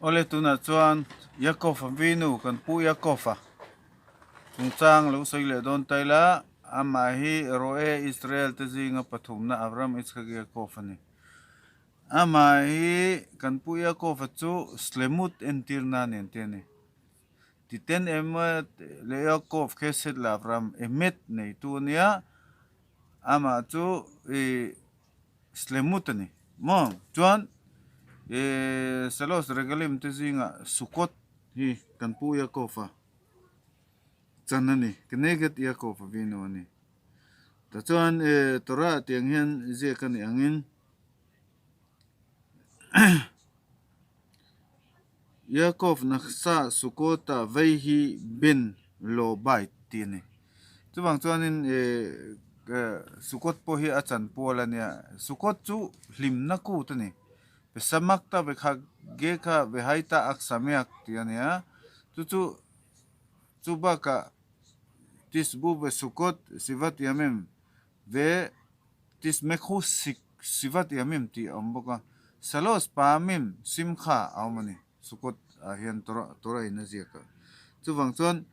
Awle tunah chuan Yaakov-a vinu kan pu Yaakov-a chungchang lo sawi leh dawn ta ila, amah hi Roe Israel te zinga pathumna Avram Itzhak Yaakov a ni. Amah hi kan pu Yaakov-a chu Slemut entir nan en te a ni. Titen Emet leh Yaakov Chesed leh Avram Emet neitu a nia, amah chu ih Slemut a ni maw? Chuan ih Salos Regalim te zingah Sukkot hi kan pu Yaakov-a chan a ni, Keneget Yaakov-a vinu a ni. Tichuan ih Torah tiang hian ziak a nih angin Yaakov Nachsa Sukkot-a vei hi Ben Lo Bait tih a ni. Chuvang chuanin ih Sukkot pawh hi a chan pual a nia. Sukkot chu hlimna kut a ni. Pesamakta Vekhagekha Vehaita Aksameak tih a ni a. Chu chu chu bakah Tisbu ve Sukkot Sivat Yamim ve Tismekhu Sivat Yamim tih a awm bawk a. Salos Pamim Simkha a awm a ni. Sukkot ah hian Torah in a ziak a. Chuvang chuan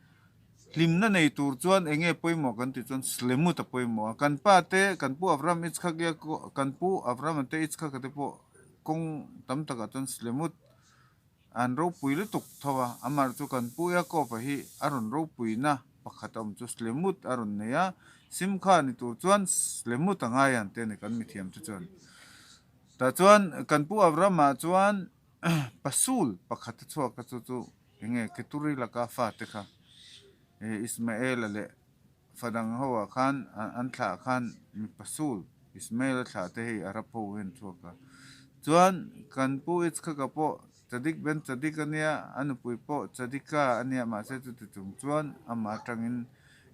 hlimna nei tur chuan eng nge pawimawh kan tih chuan Slemut a pawimawh a. Kan pa te, kan pu Avram Itzhak Yaakov, kan pu Avrama te Itzhaka te pawh kawng tam takah chuan Slemut an ropui lutuk tho a. Amah chu kan pu Yaakov-a hi a rawn ropuina pakhat a awm chu Slemut a rawn nei a. Simkha ni tur chuan Slemut a ngai ang te a ni kan mithiam te chuan. Tah chuan kan pu Avrama chuan Pasul pakhat a chhuak a chu chu enge Keturi laka fate kha Ismaela leh fadang ho ah khan an thlah khan mi Pasul Ismaela thlah te hei Arab ho hian chhuak a chuan kan pu Itzhaka pawh Chadik ben Chadik a nia a nupui pawh Chadika a nia mahse chuti chung chuan amah atangin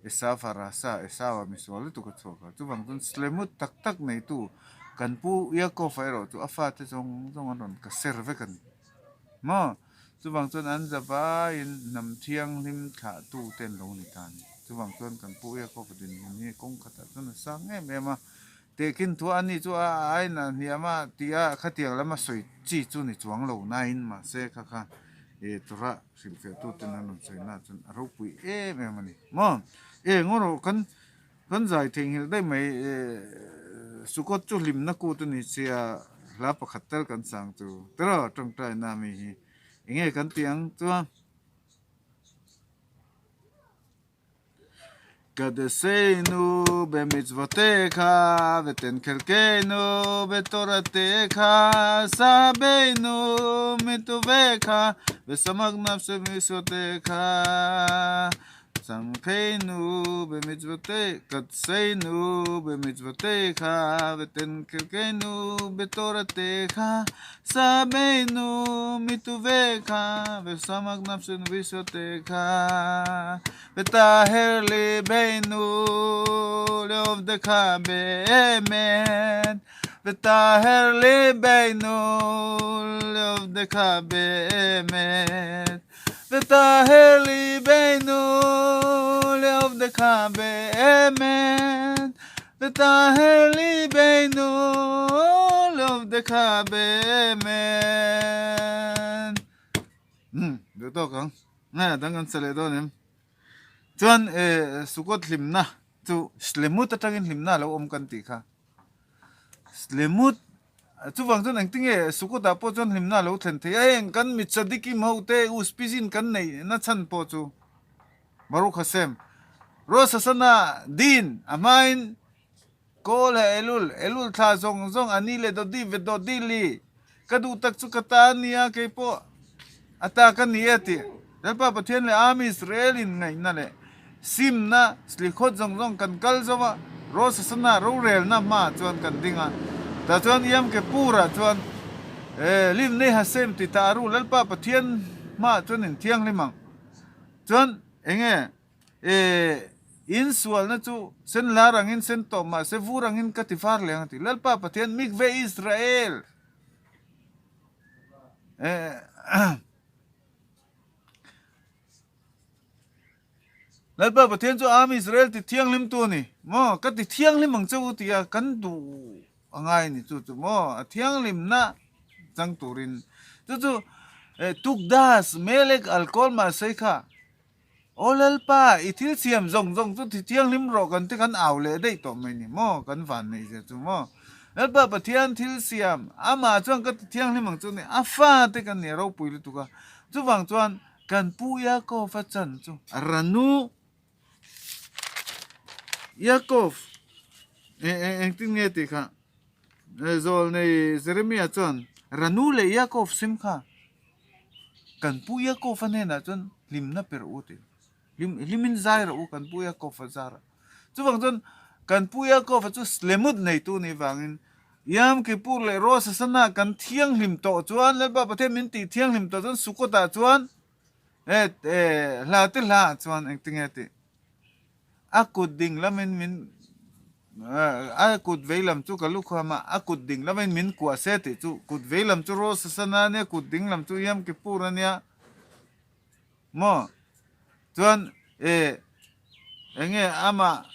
Esau-a rasa, Esau-a misual lutuk a chhuak a. Chuvang chuan Slemut tak tak neitu kan pu Yaakov-a erawh chu a fate zawng zawng an rawn ka ser vek a ni. Maw? Chuvang chuan an za vaiin hnam thianghlim thlahtu te an lo ni ta a ni. Chuvang chuan kan pu Yaakov-a dinhmun hi kawng khatah chuan a sang em em a. Tehkhin thu a ni chu a ain a hniam a tih a khatiang lama sawi chi chu ni chuang lo nain mahse kha kha Torah hrilhfiahtu ten an rawn sawi na chuan a ropui em em a ni maw? E ngaw rawh kan kan zai theihnghilh daih mai e Sukkot chu hlimna kut a ni sia hla pakhat tal kan sang chu tiraw tawngtai na mi hi enge kan tih ang chuan. Kadeseinu bemitzvotecha veten khelkeinu betoratecha sabeinu mituvecha vesamag nafshe misotecha Samcheinu bemitzvote kadseinu bemitzvotecha veten khelkeinu betoratecha sabeinu mituvecha vesamag nafshenu bisotecha V'taher libeinu le'ovdecha be'emet V'taher libeinu le'ovdecha be'emet V'taher libeinu le'ovdecha be'emet V'taher libeinu le'ovdecha be'emet Umm duh tawk ang. Nge a dang kan sa leh dawn em? Chuan eh Sukkot hlimna chu Slemut atangin hlimna a lo awm kan tih kha. Slemut chuvang chuan engtinge Sukkot ah pawh chuan hlimna a lo thlen thei a, heng kan Mitzadikim ho te Uspizin kan neih na chhan pawh chu Baruch Hashem Rosh Hashanah din a hmain Kawl he Elul, Elul thla zawng zawng a ni leh Dodi ve Dodi li, ka duh tak chu ka ta a nia keipawh a ta ka ni e tih Lalpa Pathian leh Am Israel in ngaihna leh simna slikhawt zawng zawng kan kal zo a, Rosh Hashanah rorelna hmaah chuan kan ding a, tah chuan Yom Kippur ah chuan Livnei Hashem ti ta aru Lalpa Pathian hmaah chuan in thianghlim ang chuan enge E, in sualna chu sen lar angin sen tawh mah se vur angin ka ti far leh ang a ti. Lalpa Pathian Mikve Israel! E, Lalpa Pathian chu Am Israel ti thianghlim tu a ni. Maw, ka ti thianghlim ang che u ti a, kan duh a ngai a ni chu chu maw, a thianghlimna chang turin. Chu chu. Tukdas Melek Alkol mahse kha Aw Lalpa, i thil siam zawng zawng chu thi thianghlim rawh kan ti kan au leh daih tawh mai ni maw? Kan van neih zia chu maw? Lalpa Pathian thil siam, amah chuan ka ti thianghlim ang chu ni, a fa te kan ni a ropui lutuk a. Chuvang chuan kan pu Yaakov a chan chu Ranu Yaakov engtin nge tih kha zawl nei Jeremiah chuan Ranu leh Yaakov sim kha Kan pu Yaakov-a hnenah chuan hlimna pe rawh u tih hlim hlimin zai rawh u kan pu Yaakov-a zar a. Chuvang chuan kan pu Yaakov-a chu slemut neitu nih vangin Yom Kippur leh Rosh Hashanah kan thianghlim tawh chuan Lalpa Pathian min tih thianghlim tawh chuan Sukkot-ah chuan eh hla te hla ah chuan engtinge tih A kut ding lamin min a kut vei lam chu ka lukham a, a kut ding lamin min kuah se tih chu kut vei lam chu Rosh Hashanah a nia, kut ding lam chu Yom Kippur a nia maw? Chuan e enge amah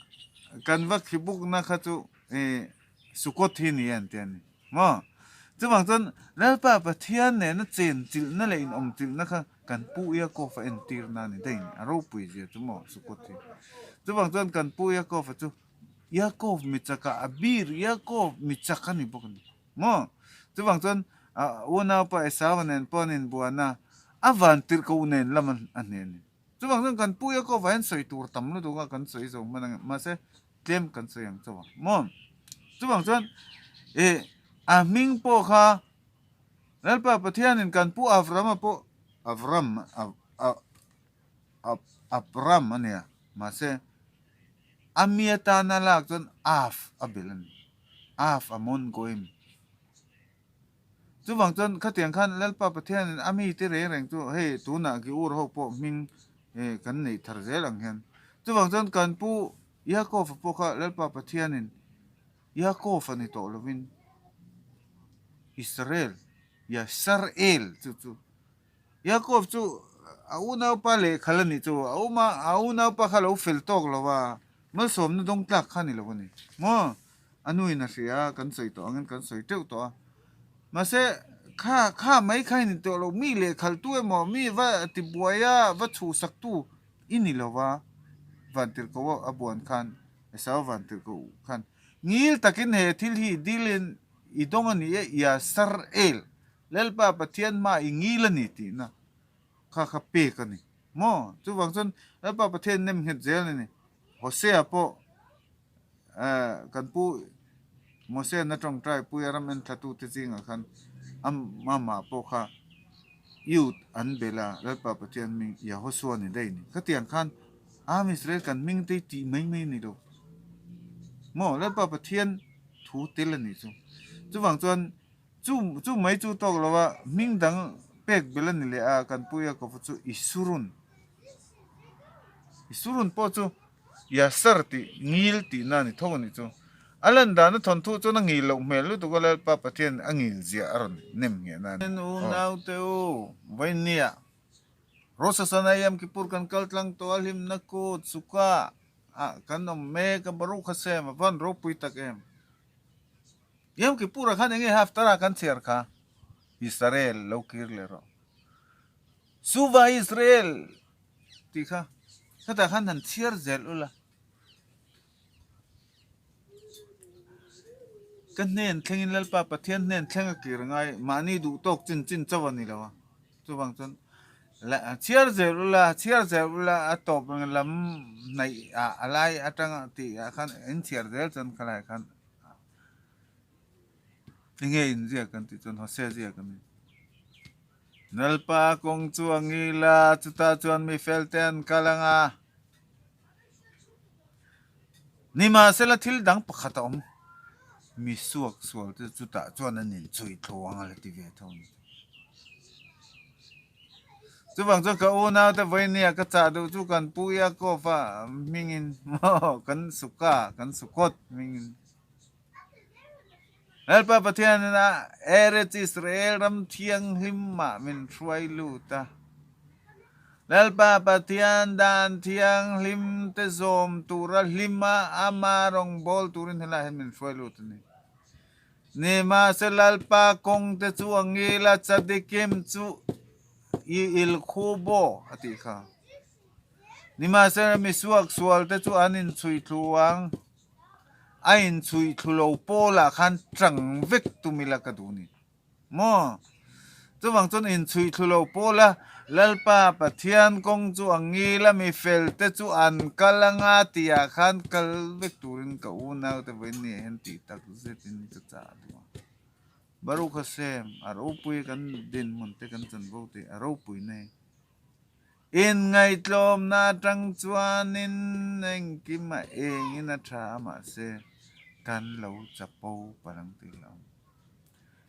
kan va khibukna kha chu e Sukkot hi ni an ti a ni maw? Chuvang chuan Lalpa Pathian nena chen chilhna leh inawm chilhna kha Kan Pu Yaakov-a entirna a ni daih a ropui zia chu maw Sukkot hi. Chuvang chuan kan Pu Yaakov-a chu Yaakov mi chakah a bir Yaakov mi chak a ni bawk a ni maw. Chuvang chuan a unaupa Esau-a nen pawh an inbuan a, a van tirhkoh nen lam a hne a ni. Chuvang chuan kan Pu Yaakov-a hian sawi tur tam lutuk a kan sawi zo hman ang mahse tlem kan sawi ang chauh ang maw. Chuvang chuan eh a hming pawh kha Lalpa Pathianin kan pu Avrama pawh Avram Abram a nia, mahse a mi atana lak chuan Av a belh a ni, Av Amon Goim. Chuvang chuan khatiang khan Lalpa Pathianin a mite reng reng chu hei tunah ki ur ho pawh hming kan neih thar zel ang hian. Chuvang chuan kan pu Yaakov-a pawh kha Lalpa Pathianin Yaakov a ni tawh lovin Israel, Yasarel chu chu Yaakov chu a unaupa lehkhal a nih chu a awm a, a unaupa kha lo fel tawk lo a, malsawmna dawng tlak kha a ni lo a ni maw? A nuin a hria a, kan sawi tawh angin kan sawi teuh tawh a, mahse kha kha mai kha i ni tawh lo, mi lehkhaltu emaw mi va tibuai a va chhuhsaktu i ni lo va, Vantirhkoh a buan khan. Esau van tirh ko u khan ngil takin he thil hi i dilin i dawng a ni e, Yasarel, Lalpa Pathian hma i ngil a ni tihna kha kha pek a ni maw? Chuvang chuan Lalpa Pathian nem nghet zel a ni. Hosea pawh kan pu Moseana tawngtai puia ram enthlatute zingah khan amah pawh kha Youth an bel a, Lalpa Pathian hming Yahosua ni daih ni. Khatiang khan Am Israel kan hming te hi tih mai mai a ni lo. Maw Lalpa Pathian thu tel a nih chu. Chuvang chuan chu chu mai chu tawk lo a, hming dang pek bel a ni leh a, kan pu Yaakov-a chu Isurun. Isurun pawh chu Yasar tih ngil tihna a ni tho a nih chu. A lan dana thawnthu chuan a ngil loh hmel lutuk a Lalpa Pathian a ngil ziah a rawn nem nghehna a ni. Unaute u, Vainia, Rosh Hashanah Yom Kippur kan kal tlang tawh a hlimna kut, Sukkah, ah kan awm mek a, Baruch Hashem, a van ropui tak em. Yom Kippur ah khan enge Haftarah kan chhiar kha? Israel lo kir leh rawh. Suva Israel tih kha hetah khan han chhiar zel ula. Ka hnen thlengin Lalpa Pathian hnen thleng a kir ngai mahni duh tawk chin chin chauh a ni lo a, chuvang chuan chhiar zel ula chhiar zel ula a tawp lam hnaih ah a lai atanga tih ah khan in chhiar zel chuan khalai khan enge inziak kan tih chuan Hosea ziak a ni. Lalpa kawng chu a ngil a, chutah chuan mi fel te an kal ang a. Nimahsela thil dang pakhat a awm, mi suak sual te chutah chuan an inchhuih thluang a la ti ve tho a ni. Chuvang chuan ka unaute vawinia ka chah duh chu kan pu Yaakov-a hmingin maw kan suka kan sukawt hmingin Lalpa Pathianin a Eretz Israel ram thianghlimah min hruai lut a. Lalpa Pathian dan thianghlim te zawm tura hlim a, ama rawngbâwl turin helaiah hian min hruai lut a ni. Nimahse Lalpa kawng te chu a ngil a, Tzadikim chu. I ilkhubo a tih kha. Nimahsela mi suak sual te chu an inchhui thlu ang, a inchhui thlu lo pawlah khan tang vek tum ila ka duh ni. Maw? Chuvang chuan inchhui thlu lo pawla Lalpa Pathian kawng chu a ngil a, mi fel te chu an kal anga tihah khan kal vek turin ka unaute vawiin ni ah hian tih tak zetin ka chah duh a. Baruch Hashem, a ropui kan dinhmun te kan chanvo tih a ropui nei. Inngaihtlawmna atang chuanin engkim a engin a tha a mahse kan lo chapo parang tih lo.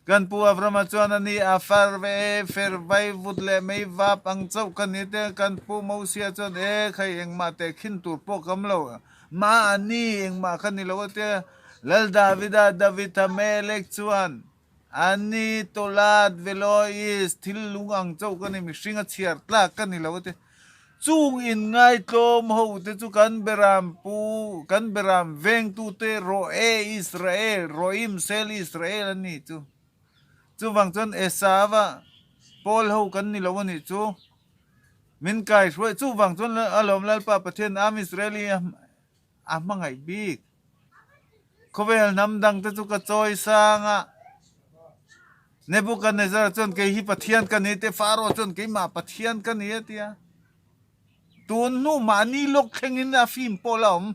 Kan pu Avrama chuan a ni a far ve e, fer vai vut leh mei vap ang chauh ka ni te. Kan pu Mosia chuan e khai engmah teh khin tur pawh ka awm lo, mah a ni engmah ka ni lo a tia. Lal Davida David Hamelek chuan a ni Tolat Velois thil lung ang chauh ka ni mihring a chhiar tlak ka ni lo a tia. Chung inngaitlawm ho te chu kan beram pu, kan beram vengtute Roe Israel, Roim Sel Israel an nih chu. Chuvang chuan Esava pawl ho kan ni lo a nih chu. Min kai hruai, chuvang chuan a lawm Lalpa Pathian Am Israel hi a hmangaih bik. Khawvel hnam dang te chu ka chawi sang a, Nebuchadnezzar chuan kei hi Pathian ka ni te, Pharaoh chuan keimah Pathian ka ni a ti a. Tun hnu mahni lawk thlengin a fim pawh la awm.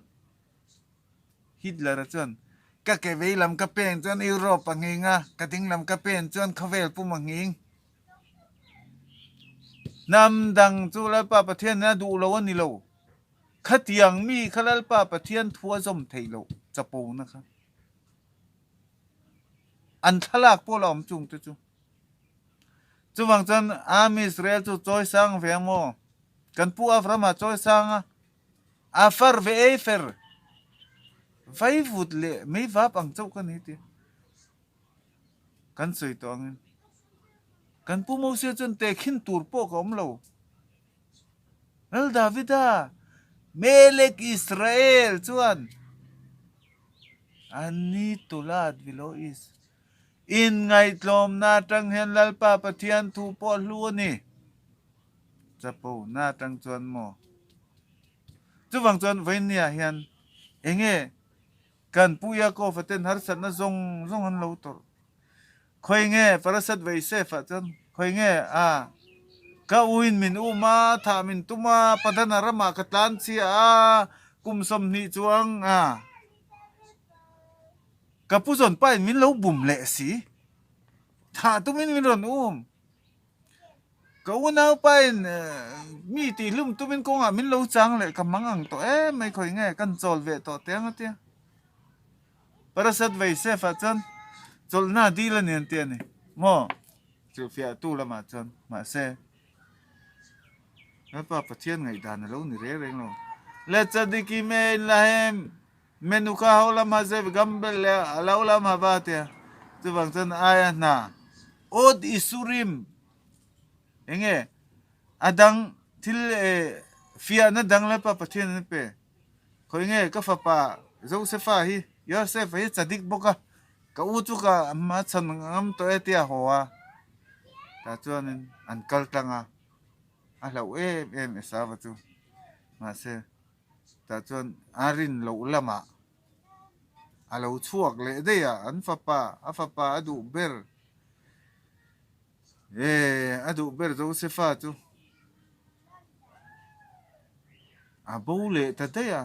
Hitler-a chuan ka ke vei lam ka pen chuan Europe a nghing a, ka ding lam ka pen chuan khawvel pum a nghing. Hnam dang chu Lalpa Pathian a duh lo a ni lo. Khatiang mi kha Lalpa Pathian thu a zawm theih loh chapona kha an thlalak pawh la awm chung te chu. Chuvang chuan Am Israel chu chawi sang ve ang maw? Kan pu Avrahama chawi sang a, a far ve ei fer vai vut leh mei vap ang chauh ka ni ti. Kan sawi tawh angin kan pu Mosia chuan tehkhin tur pawh ka awm lo. Lal Davida, Melek Israel chuan Ani Tolat Vilois inngaihtlawmna atang hian Lalpa Pathian thu pawh a hlu a ni. Chapona atang chuan maw? Chuvang chuan vawinia hian enge kan Pu Yaakov-a ten harsatna zawng zawng an lo tawrh? Khawi nge Parasat Vaisef ah chuan khawi nge a ka uin min um a, thah min tum a, Padana ramah ka tlan chhia a, kum 20 chuang a ka pu zawn pain min lo bum leh si, thah tumin min rawn um, ka unau pain mi tihhlum tumin kawngah min lo chang leh ka mang ang tawh em mai khawi nge kan chawl ve tawh teh ang a tia. Parasat Vaisef ah chuan chawlhna dil a ni an ti a ni maw? Hrilhfiah tu lamah chuan mahse Lalpa Pathian ngaihdan a lo ni reng reng lo. Le Tzadikim ein lahem menucha haolam hazeh v'gam laolam haba tia chuvang chuan aia hna od isurim enge a dang thil fiahna dang Lalpa Pathian an pe. Khawi nge ka fapa Josefa hi, Yosefa hi chadik bawk a, ka u chu ka hma chhan ngam tawh e tia haw a, tah chuanin an kal tlang a, a hlauh em em Esava chu, mahse tah chuan a rin loh lamah a lo chhuak leh daih a, an fapa, a fapa a duh ber, e a duh ber Josefa chu. A bo leh ta daih a,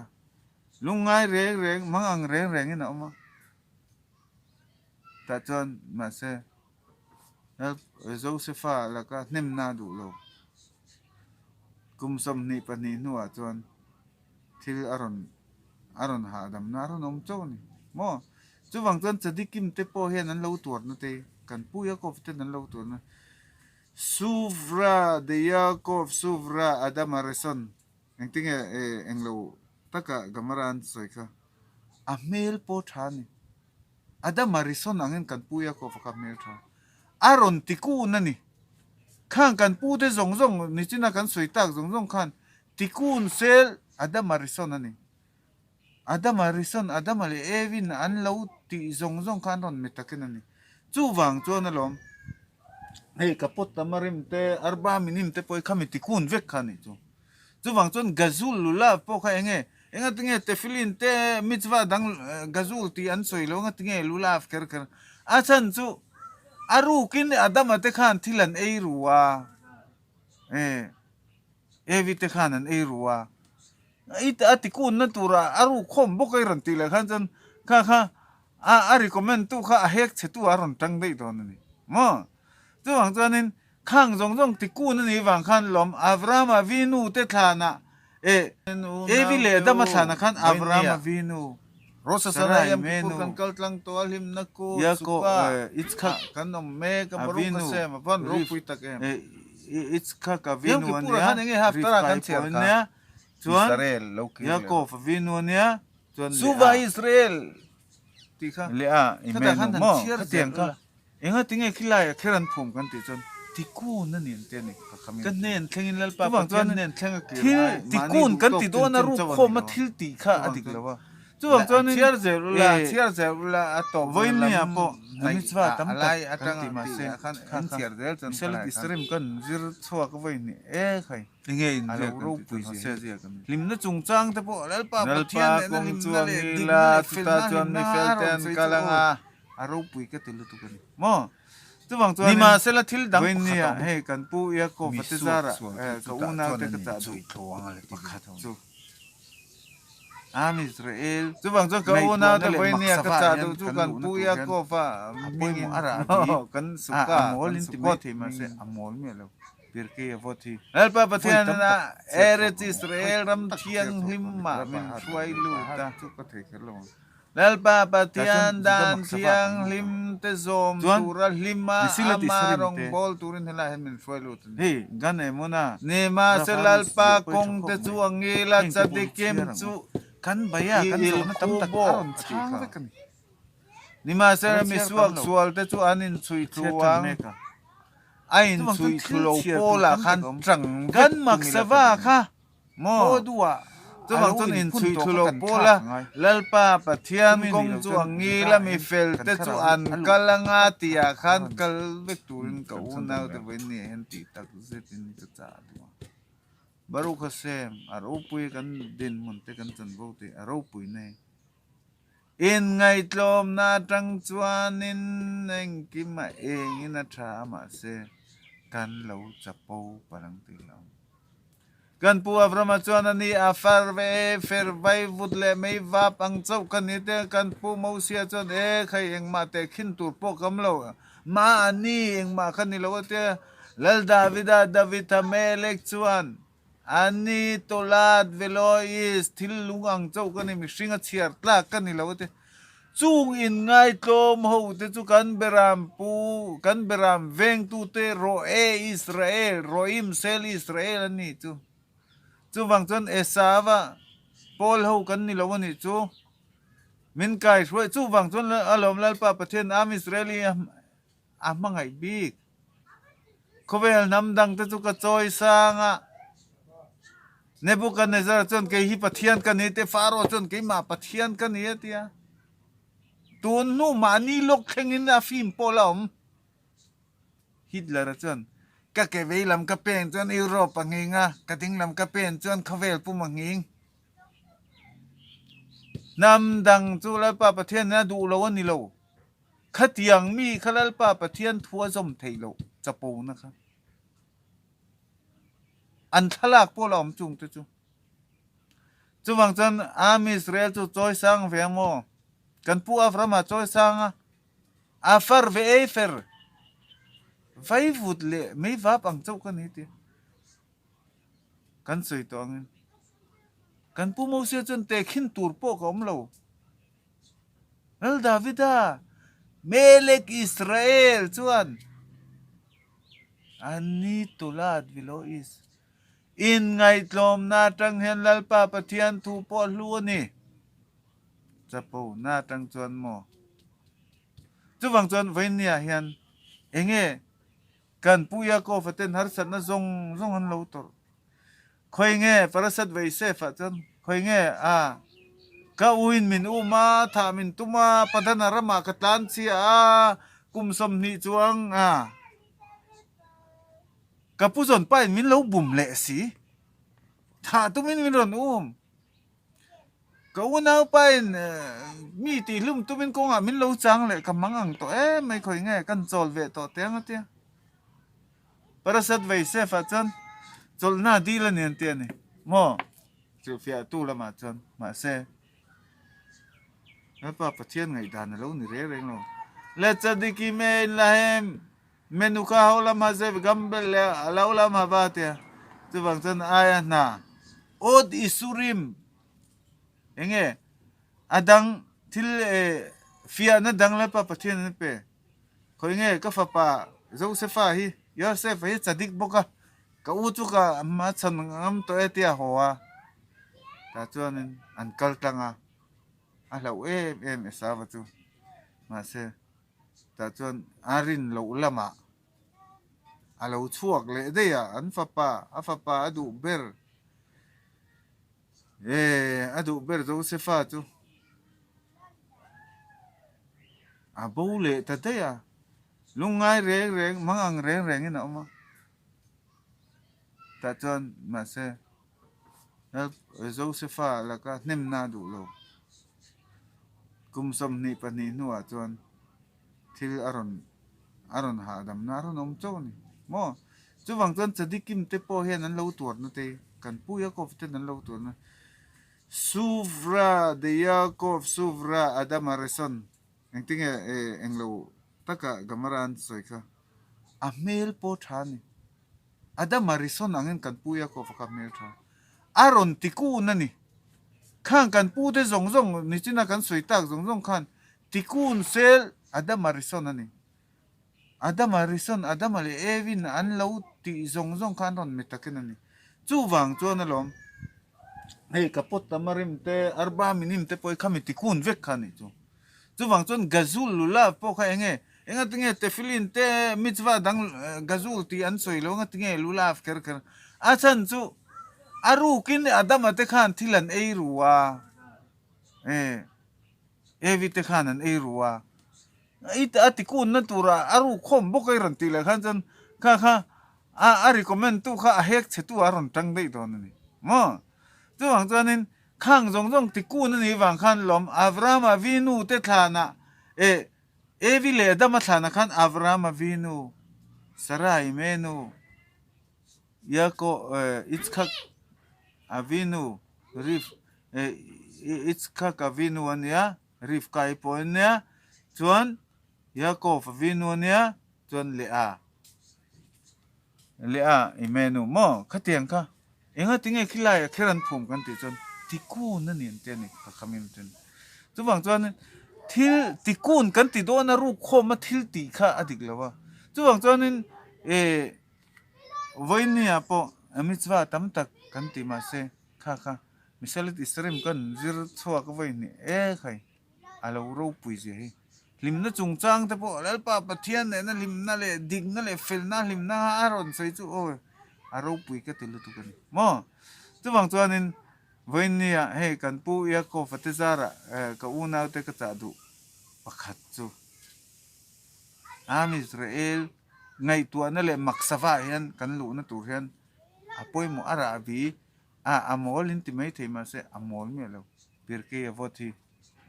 lungngai reng reng, mang ang reng rengin a awm a. Tah chuan mahse Josefa laka hnemna a duh lo. Kum 22 hnuah chuan thil a rawn a rawn hahdamna a rawn awm chauh a ni maw? Chuvang chuan Tzadikim te pawh hian an lo tuarna te, kan pu Yaakov ten an lo tuarna Suvra de Yaakov Suvra Adam Arison engtinge englo taka Gamara an sawi kha a hmel pawh tha a ni. Adam Arison angin kan pu Yaakov a kha hmel tha a rawn ti kun a ni. Khang kan pu te zawng zawng nichina kan sawi tak zawng zawng khan ti kun sel Adam Arison a ni. Adam Arison Adama leh Evin an lo tih zawng zawng kha an rawn mi takin a ni. Chuvang chuan alawm. Hei kapot tamarim te arba minim te pawh hi khami tikun vek kha a nih chu. Chuvang chuan gazul lulav pawh kha enge engatinge tefillin te mitzvah dang gazul tih an sawi lo engatinge lulav kher kher a chhan chu a rukin Adama te khan thil an ei ru a eh Evi te khan an ei ru a a tikunna tura a ruk khawm bawk a i rawn tih leh khan chuan kha kha A a recommend tu kha a hek chhe tu a rawn tang daih dawn a ni maw? Chuvang chuanin khang zawng zawng ti kun a nih vang khan lawm Avrahama vinu te thlanah eh Evi leh Adama thlanah khan Avrahama vinu Sarai menu Yakob eh Yitzhak avinu Rif eh Yitzhak avinu a nia Rivka-i pawh a nia chuan Yakob avinu a nia Chuan leh a. Israel tih kha leh a i hmel nu maw khatiang kha enga tinge khilai a kher an phum kan tih chuan tikun a ni an ti a ni ka hnen thlengin Lalpa Pathian hnen thleng a kir thil tikun kan ti dawn a ruk khawm a thil tih kha a dik lo a chuvang chuan chhiar zel ula chhiar zel ula a tawp vawinia pawh mitzvah tam tak kan ti mahse kha kha Misalit Israel kan zir chhuak vawi hnih e khai. Enge in ziak kan tih chu Hosea ziak a ni. Hlimna chungchang te pawh Lalpa Pathian nena hlimna leh dikna leh felna hlimna a rawn sawi chu aw a ropui ka ti lutuk a ni maw. Chuvang chuanin Nimahsela thil dang pakhat a awm. Hei kan pu Iakofa te zarah ka unaute ka chah duh pakhat chu. Am Israel. Chuvang chuan ka unaute vawinia ka chah duh chu kan pu Yaakov-a hmingin kan suka kan sukawt Lalpa Pathian ina Eretz Israel ram thianghlim mah min hruai lut a. Lalpa Pathian dan thianghlim te zawm tura hlima ama rawngbâwl turin helaiah hian min hruai lut a ni. Nimahse Lalpa kawng te chu a ngil a, chadikim chu i il khu bawk a tih kha. Nimahse misuak sual te chu an inchhui thlu ang, a inchhui thlu lo pawlah khan tang vek tum ila ka ti. Maw? Chuvang chuan inchhui thlu lo pawl a, Lalpa Pathian kawng chu a ngil a, mi fel te chu an kal anga tihah khan kal vek turin ka unau te vawiin ni ah hian tih tak zetin ka chah duh a. Baruch Hashem, a ropui kan dinhmun te kan chanvo tih a ropui nei. Inngaihtlawmna atang chuanin engkim a engin a tha a mahse kan lo chapo palh ang tih lo. Kan pu Avrama chuan a ni a far ve e, fer vai vut leh mei vap ang chauh ka ni te. Kan pu Mosia chuan e khai engmah teh khin tur pawh ka awm lo, mah a ni engmah ka ni lo a tia. Lal Davida David Hamelek chuan a ni Tolad Velois thil lung ang chauh ka ni mihring a chhiar tlak ka ni lo a tia. Chung inngaitlawm ho te chu kan beram pu, kan beram vengtute Roe Israel, Roim Sel Israel an nih chu. Chuvang chuan Esava pawl ho kan ni lo a nih chu. Min kai hruai, chuvang chuan a lawm Lalpa Pathian Am Israel hi a hmangaih bik. Khawvel hnam dang te chu ka chawi sang a, Nebuchadnezzar chuan kei hi Pathian ka ni te, Pharaoh chuan keimah Pathian ka ni a ti a. Tun hnu mahni lawk thlengin a film pawh la awm. Hitler-a chuan ka ke vei lam ka pen chuan Europe a nghing a, ka ding lam ka pen chuan khawvel pum a nghing. Hnam dang chu Lalpa Pathian in a duh lo a ni lo. Khatiang mi kha Lalpa Pathian thu a zawm theih loh chapona kha an thlalak pawh la awm chung te chu. Chuvang chuan Am Israel chu chawi sang ve ang maw? Kan pu Avrahama chawi sang a, a far ve ei fer vaivut leh meivap ang chauh ka ni ti. Kan sawi tawh angin kan pu Mosia chuan tehkhin tur pawh ka awm lo. Lal Davida, Melek Israel chuan Ani Tolad Vilois, Inngaihtlawmna atang hian Lalpa Pathian thu pawh hlu a ni. Chapona atang chuan maw? Chuvang chuan vawinia hian enge kan Pu Yaakov-a ten harsatna zawng zawng an lo tawrh? Khawi nge Parasat Vaisef-ah chuan khawi nge a ka uin min um a, thah min tum a, Padana ramah ka tlan chhia a, kum 20 chuang a. Ka pu zawn pa in min lo bum leh si. Thah tumin min rawn um. Ka unau pa in mi tihhlum tumin kawngah min lo chang leh ka mang ang tawh em mai khawi nge kan chawl ve tawh teh ang a tia. Parasat Vaisef ah chuan chawlhna dil a ni an ti a ni maw? Hrilhfiah tu lamah chuan mahse Lalpa Pathian ngaihdan a lo ni reng reng lo. Le Tzadikim ein lahem Menuka ho lam ha zep gambel leh a lo lam ha va tia chuvang chuan aia hna Od Isurim enge a dang thil fiahna dang Lalpa Pathian an pe khawi nge ka fapa Josefa hi Yosefa hi chadik bawk a ka u chu ka a chhan ngam tawh e tia haw a tah chuanin an kal tlang a a hlauh em em Esava chu mahse. Tah chuan a rin loh lamah a lo chhuak leh daih a, an fapa, a fapa a duh ber, eh a duh ber Josefa chu a bo leh ta daih a, lungngai reng reng, mangang reng rengin a awm a. Tah chuan mahse Josefa laka hnemna a duh lo. Kum 22 hnuah chuan thil a rawn a rawn hahdamna a rawn awm chauh a ni maw? Chuvang chuan Tzadikim te pawh hian an lo tuarna te, kan pu Yaakov ten an lo tuarna, Suvra de Yaakov Suvra Adam Areson engtinge englo taka Gemara an sawi kha a hmel pawh tha a ni. Adam Arison angin kan pu Yaakov a kha hmel tha a rawn ti kun a ni. Khang kan pu te zawng zawng nichina kan sawi tak zawng zawng khan tikun sel Adam Arison a ni. Adam Arison, Adama leh Evin an lo tih zawng zawng kha an rawn mi takin a ni. Chuvang chuan alawm hei ka pawt tam a rim te, arba minim te pawh hi khami tikun vek kha a nih chu. Chuvang chuan Gazul lulav pawh kha enge engatinge tefillin te mitzvah dang Gazul tih an sawi lo engatinge lulav kher kher a chhan chu A rukin Adama te khan thil an ei ru a, e, Evi te khan an ei ru a. I a tikunna tura a ruk khawm bawk a i rawn tih leh khan chuan kha kha a a recommend tu kha a hek chhe tu a rawn tang daih dawn a ni maw? Chuvang chuanin khang zawng zawng tikun a nih vang khan lawm Avrahama vinu te thlanah e Evi leh Adama thlanah khan Avrahama vinu Sarai menu Yaakov Yitzchak Avinu Rif Yitzchak Avinu a nia, Rivka-i pawh a nia, chuan Yaakov Avinu a nia, chuan Leah, Leah Imenu maw khatiang kha enga tinge khilai a kher an phum kan tih chuan tikun a ni an ti a ni Chachamim chuan. Chuvang chuan thil tikun kan ti dawn a ruk khawm a thil tih kha a dik lo a, chuvang chuanin eh Vawinia pawh mitzvah tam tak kan ti mahse kha kha Misalit Israel kan zir chhuak vawihnih e khai a lo ropui zia hi. Hlimna chungchang te pawh Lalpa Pathian nena hlimna leh dikna leh felna hlimna a rawn sawi chu aw a ropui ka ti lutuk a ni maw. Chuvang chuanin vawinia hei kan pu Yaakov-a te zarah ka unaute ka chah duh pakhat chu Am Israel ngaihtuahna leh maksava ah hian kan luhna tur hian a pawimawh a rah vi a, a mawl in ti mai thei mahse a mawl miah lo. Pirkei a vote hi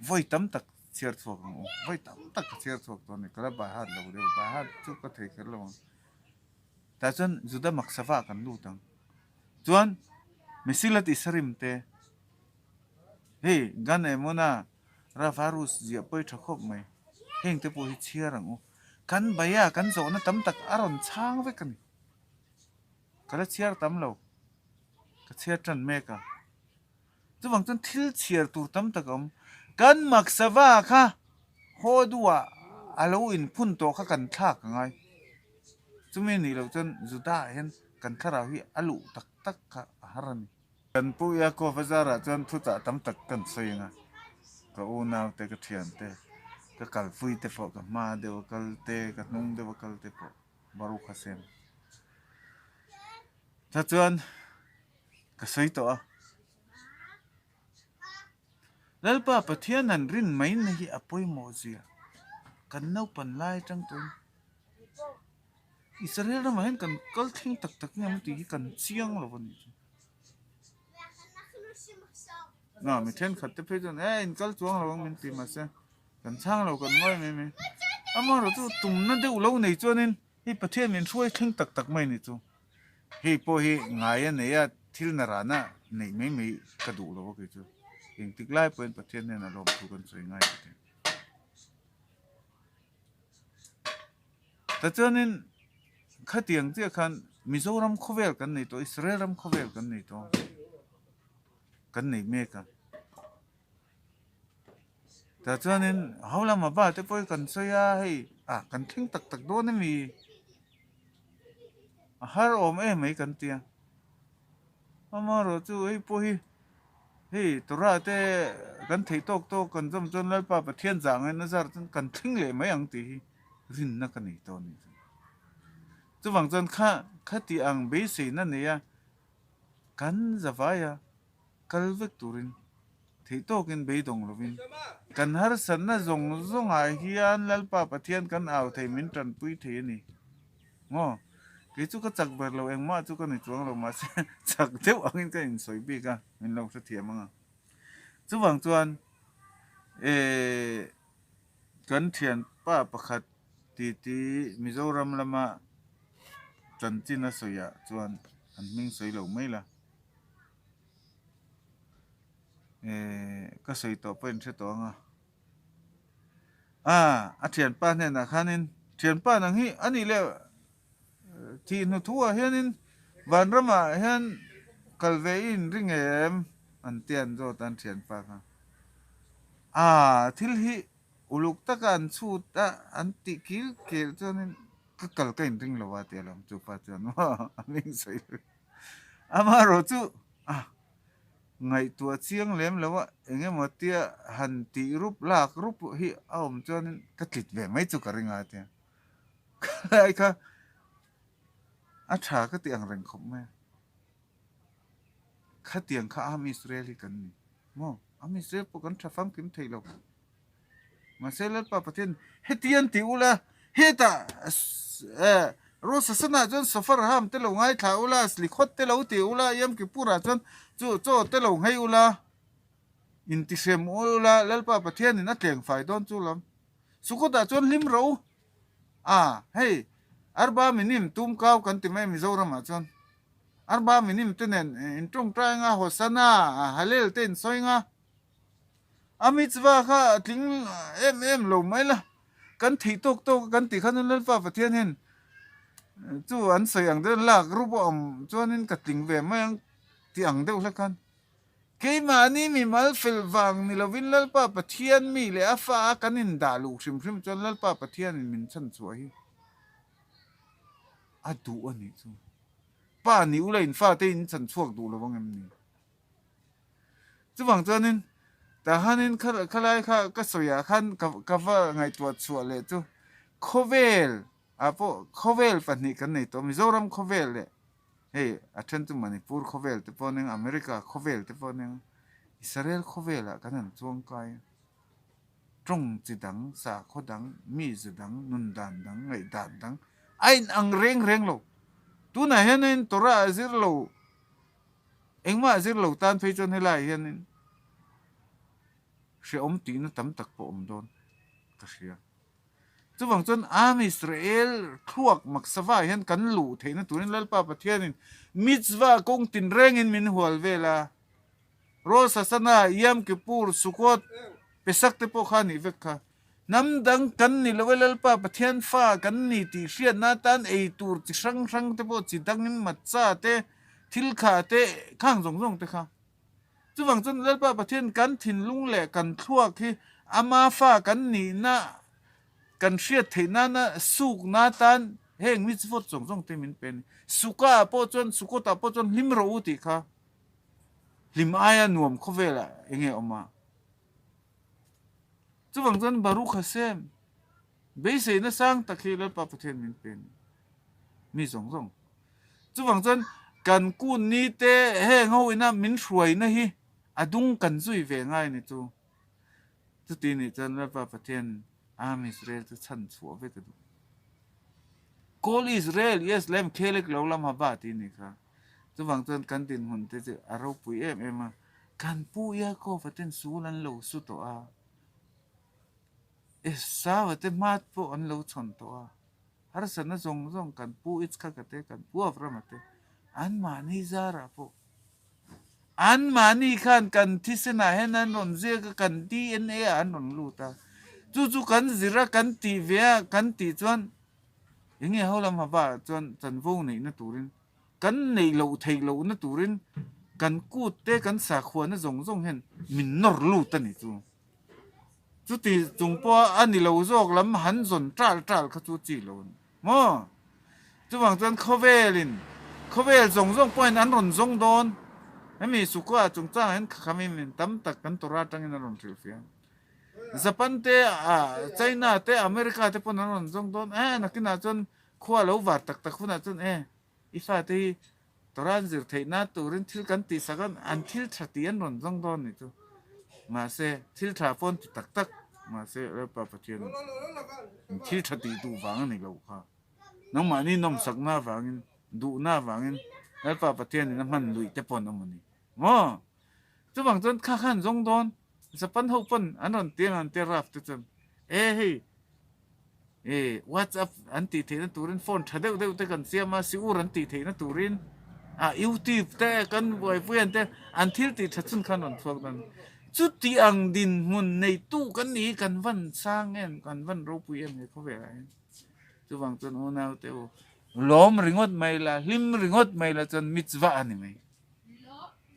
vawi tam tak chhiar chhuak ang u, vawi tam tak ka chhiar chhuak tawh a ni, ka la by heart lo deuh, by heart chu ka thei kher lo ang. Tah chuan Juda maksava ah kan lut ang. Chuan Mesilat Isarim te hei Gan Emuna Ravarus ziah pawh hi tha khawp mai. Heng te pawh hi chhiar ang u. Kan baia kan zawhna tam tak a rawn chhang vek a ni. Ka la chhiar tam lo. Ka chhiar tan mek a. Chuvang chuan thil chhiar tur tam tak a awm. Kan maksava kha haw duhah a lo inphun tawh kha kan thlak a ngai. Chumi nih loh chuan Juda ah hian kan thlarau hi a luh tak tak kha a har a ni. Kan pu Yaakov a zarah chuan thuchah tam tak kan sawi ang a, ka unau te, ka thian te, ka kalpui te pawh, ka hma deuh a kal te, ka hnung deuh a kal te pawh Baruch Hashem. Tah chuan ka sawi tawh a, Lalpa Pathian han rin mai na hi a pawimawh zia kan naupan lai atang tawhin. Israel ramah hian kan kal thleng tak tak nge ang tih hi kan chiang lo a nih chu. Na mi thenkhat te phei chuan e in kal chuang lo ang min ti mahse kan chhang lo kan ngawi mai mai. Amaherawhchu tumna deuh lo nei chuanin hei Pathian min hruai thleng tak tak mai a nih chu. Hei pawh hi ngai a nei a, thil na rana neih mai mai ka duh lo a kei chu. Engtik lai pawhin Pathian hnenah lawmthu kan sawi ngai ka ti. Tichuanin khatiang chiah khan Mizoram khawvel kan nei tawh, Israel ram khawvel kan nei tawh, kan nei mek a. Tichuanin ho lama ba te pawh hi kan sawi a, hei ah kan thleng tak tak dawn ami? A har awm em mai kan ti a. Amaherawhchu hei pawh hi hei Torah te kan theih tawk tawk kan zawm chuan Lalpa Pathian zah ngaihna zar chuan kan thleng leh mai ang tih hi rinna ka nei tawh a ni. Chuvang chuan kha khati ang beiseina neia kan zavaia kal vek turin theih tawkin beidawng lovin kan harsatna zawng zawngah hian Lalpa Pathian kan au thei min tanpui thei a ni. Maw? Kei chu ka chak ber lo, engmah chu ka ni chuang lo, mahse chak deuh angin ka insawi bik a, min lo hrethiam ang a. Chuvang chuan eh kan thianpa pakhat titi Mizoram lama chanchin a sawiah chuan an hming sawi lo mai la. Eh ka sawi tawh pawh in hre tawh ang a. A, a thianpa hnenah khanin, Thianpa nang hi a nih leh thih hnu thu ah hianin vanramah hian kal ve i inring em? an ti an zawt a an thianpa kha. A, thil hi uluk taka an chhut a, an tih kil kil chuanin ka kal ka inring lo a ti alawm chupa chuan a hming sawi lo. Amaherawhchu a. Ngaihtuah chiang lem lo a, eng emaw tia han tih rup lak rup hi a awm chuanin ka tlit ve mai chu ka ring a tia. Khalai kha a tha ka ti ang reng khawp mai a. Khatiang kha Am Israel hi kan ni maw? Am Israel pawh kan tha famkim thei lo. Mahse Lalpa Pathian heti an ti ula, hetah Rosh Hashanah chuan Shofar ham te lo ngaithla ula, Slikhot te lo ti ula, Yom Kippur-ah chuan chu chaw te lo nghei ula, intihrem ula, Lalpa Pathianin a tleng fai dawn chu lam. Sukkot-ah chuan hlim ro a, hei Arba Minim tum kau kan ti mai Mizoramah chuan. Arba Minim te nen intawngtai anga Hosanna, Hallel te insawi anga. A mitzvah kha a tling em em lo mai la, kan theih tawk tawk a kan tih khan Lalpa Pathian hian chu an sawi ang deuh lak rup a awm chuanin ka tling ve mai ang tih ang deuh hlek khan keimahni mimal fel vang ni lovin Lalpa Pathian mi leh a fa a kan indah luh hrim hrim chuan Lalpa Pathianin min chhan chhuah hi a duh a nih chu. Pa ni ula in fate in chhan chhuak duh lo ang em ni? Chuvang chuanin tahanin khalai kha ka sawiah khan ka va ngaihtuah chhuah leh chu khawvel ah pawh khawvel pahnih kan nei tawh Mizoram khawvel leh hei a then chu Manipur khawvel te pawh a nia America khawvel te pawh a nia Israel khawvel ah kan han chuang kai a tawng chi dang sakhaw dang mize dang nun dan dang ngaihdan dang a inang reng reng lo tunah hianin Torah a zir lo. Engmah zir lo tan phei chuan helaiah hianin hrehawm tihna tam tak pawh awm dawn ka hria. Chuvang chuan Am Israel thluak maksava hian kan luh theihna turin Lalpa Pathianin mitzvah kawng tinrengin min hual vel a. Rosh Hashanah, Yom Kippur, Sukkot, Pesach te pawh kha a nih vek kha. Hnam dang kan ni lo e Lalpa Pathian fa kan ni tih hriatna atan ei tur chi hrang hrang te pawh chi dangin matzah te, Thil kha te khang zawng zawng te kha. Chuvang chuan Lalpa Pathian kan thinlung leh kan thluak hi ama fa kan nihna kan hriat theih nana sukna atan heng mitzvot zawng zawng te min pe a ni. Sukkah ah pawh chuan Sukkot ah pawh chuan hlim rawh u tih kha hlim aia nuam khawvelah enge awm a. Chuvang chuan Baruch Hashem beiseina sang tak hi Lalpa Pathian min pe a ni. Mi zawng zawng. Chuvang chuan kan kun ni te heng ho ina min hruaina hi a dung kan zui ve ngai ni chu. Chuti nih chuan Lalpa Pathian Am Israel chu chhan chhuah vek a duh. Kol Israel yes lem khelek lo lam haba tih a nih kha. Chuvang chuan kan dinhmun te chu a ropui em em a, kan pu Yaakov-a ten sul an lo su tawh a, Esau-a te hma pawh an lo chhawn tawh a, harsatna zawng zawng kan pu Yitzhak-a te, kan pu Avraham-a te anmahni zarah pawh anmahni khan kan thisenah hian an rawn ziak a, kan DNA ah an rawn lut a, chu chu kan zir a, kan tih ve a, kan tih chuan eng nge ho lam haba chuan chanvo neihna turin kan neih loh theih lohna turin kan kut te kan sakhuana zawng zawng hian min nawr lut a ni chu. Chuti chung pawha a ni lo zawk lam han zawn ṭal ṭal kha chu chi lo a ni maw? Chuvang chuan khawvelin khawvel zawng zawng pawhin an rawn zawng dawn. Hemi Sukua chungchangah hian khakhamin min tam tak kan Torah atangin an rawn hrilhfiah. Japan te, China te, America te pawn an rawn zawng dawn. Eh nakinah chuan khua lo var tak tak hunah chuan eh i fate hi Torah an zir theih na turin thil kan tih sak a, an thil tha tih an rawn zawng dawn nih chu. Mahse, thil tha pawh an ti tak tak, mahse Lalpa Pathian in thil tha tih duh vang a ni lo kha. Nangmahni nawmsakna avangin, duhna avangin Lalpa Pathian in a hman luih te pawh an awm a ni. Maw? Chuvang chuan kha kha an zawng dawn, Japan ho pawn an rawn ti ang an tia Raf te chuan, E hei, E WhatsApp an tih theihna turin phone tha deuh deuh te kan siam a, siur an tih theihna turin ah YouTube te kan buaipui an te an thil tih tha chhun khan rawn chhuak dawn. Chuti ang dinhmun neitu kan ni hi kan van sang em, kan van ropui em he khawvelah hian. Chuvang chuan unau te u lawm ringawt mai la, hlim ringawt mai la chuan mitzvah a ni mai.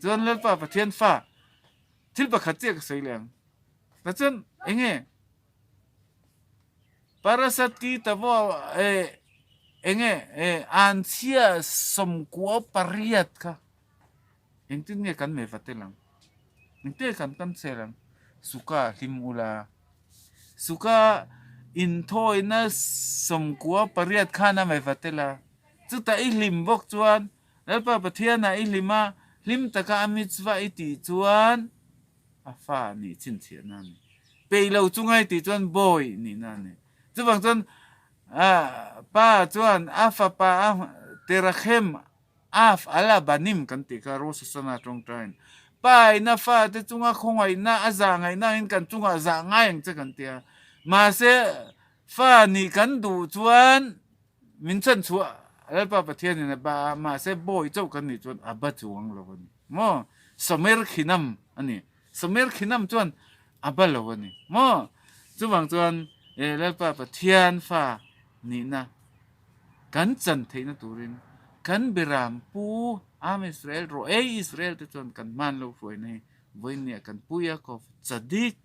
Chuan Lalpa Pathian fa thil pakhat chiah ka sawi leh ang. Tah chuan eng nge? Parasat ki tavo eh enge eh anchhia 98 kha engtin nge kan meva tel ang engtin nge kan kan sel ang suka hlim ula suka inthawina 98 khan a meva tel a chutah i hlim bawk chuan Lalpa Pathianah i hlim a hlim taka a mitzvah i tih chuan A fa nih chhinchhiahna a ni. Peih lo chu ngai tih chuan bawi nihna a ni. Chuvang chuan pa chuan a fapa a Terachem Av ala Banim kan tih kha Rosh Hashanah tawngtain pa in a fate chunga khawngaihna a zah ngaihna angin kan chungah zah ngai ang che kan ti a. Mahse fa nih kan duh chuan min chhanchhuah Lalpa Pathianin a ba a, mahse bawi chauh kan nih chuan a ba chuang lo a ni. Maw? Somer Khinam a ni. Somer Khinam chuan a ba lo a ni. Maw? Chuvang chuan e Lalpa Pathian fa nihna kan chan theihna turin kan Biram Pu Am Israel Roei Israel te chuan kan hman lo hruaina hi vawiin kan Pu Yaakov Tzadik,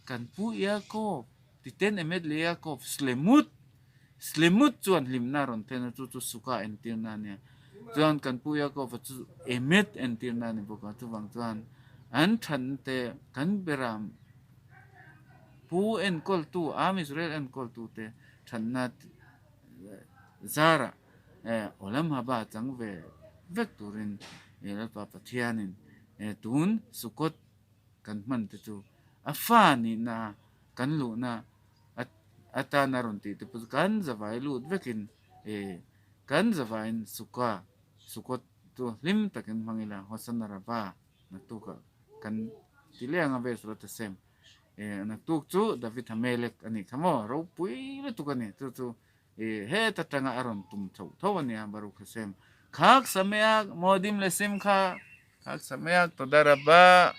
kan Pu Yaakov Titen Emet leh Yaakov Slemut Slemut chuan hlimna a rawn thlen a, chu chu Suka entirna a nia. Chuan kan Pu Yaakova chu Emet entirna a ni bawk a, chuvang chuan an thatna te kan Beram Pu enkawltu, Am Israel enkawltute thatna zarah Olam Haba chang ve vek turin Lalpa Pathianin tun Sukkot kan hman te chu a fa nihna kan luhna atana rawn tih te pawh chu kan zavai lut vekin eh kan zavaiin suka sukawt chu hlim takin hmang ila Hosanna Rava naktukah kan ti leh ang a Bezrat Hashem eh naktuk chu David Hamelek a nih kha maw ropui lutuk a ni chu chu eh heta tanga a rawn tum chhoh tho a nia Baruch Hashem Khak Sameach Moadim Lesimcha Khak Sameach Toda Rabba.